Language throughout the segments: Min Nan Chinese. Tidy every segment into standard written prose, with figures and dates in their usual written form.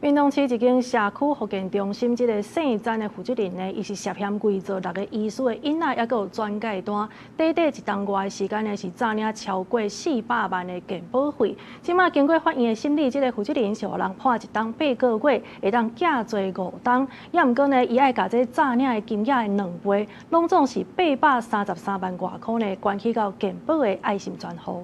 屏東市一間社區復健中心，這个姓詹的負責人呢，伊是涉嫌偽造六个醫師的印仔，抑閣有轉介單，短短一冬外的時間呢，是詐領超過400萬的健保費。這馬經過法院的審理，這个負責人是予人判一冬八個月，會當減坐五冬。抑毋過呢，伊愛共這詐領的金額的兩倍，攏總是833萬外箍呢，捐去到健保的愛心專戶。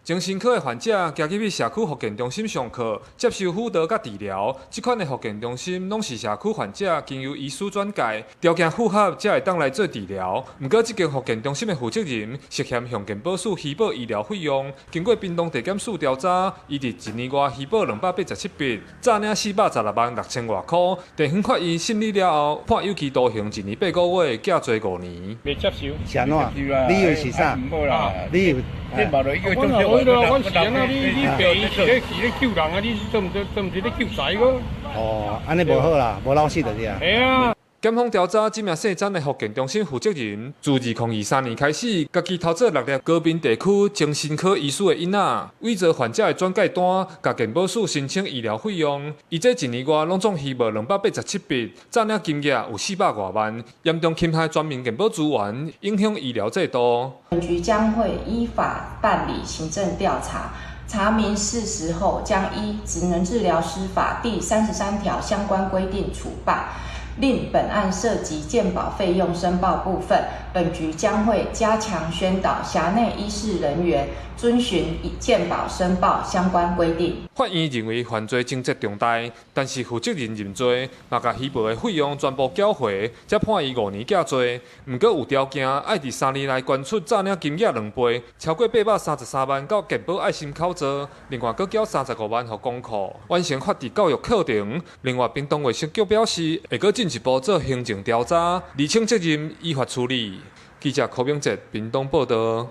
精神科的患者行入去社區復健中心上課，接受輔導佮治療。這款的復健中心攏是社區患者經由醫師轉介，條件符合才會當來做治療。毋過，這間復健中心的負責人涉嫌向健保署虛報醫療費用，經過屏東地檢署調查，伊佇一年外虛報287筆，詐領416萬6千外箍。地方法院審理了後，判有期徒刑一年八個月，減坐5年。袂接受。是按怎？理由是啥？理由？我阮是按怎？你病院是咧救人啊？你做毋做做毋是咧救財個？哦，按呢無好啦，無老實就是啊。會啊。檢方調查，這名姓詹的復健中心負責人，自2023年開始，家己偷做六粒高屏地區精神科醫師的印仔，偽造患者的轉介單，共健保署申請醫療費用。伊這一年外攏總虛報287筆，詐領金額有400外萬，嚴重侵害全民健保資源，影響醫療制度。本局將會依法辦理行政調查，查明事實後，將依職能治療師法第33條相關規定處辦。另本案涉及健保費用申報部分，本局將會加強宣導轄內醫事人員遵循健保申報相關規定。法院認為犯罪情節重大，但是負責人認罪，嘛共虛報的費用全部繳回，才判伊5年減坐。毋過有條件，愛佇3年內捐出詐領金額兩倍，超過833萬到健保愛心口座，另外閣繳35萬予公庫，完成法治教育課程。另外，屏東衛生局表示，會閣進一步做行政調查，釐清責任，依法處理。記者柯明哲屏東報道。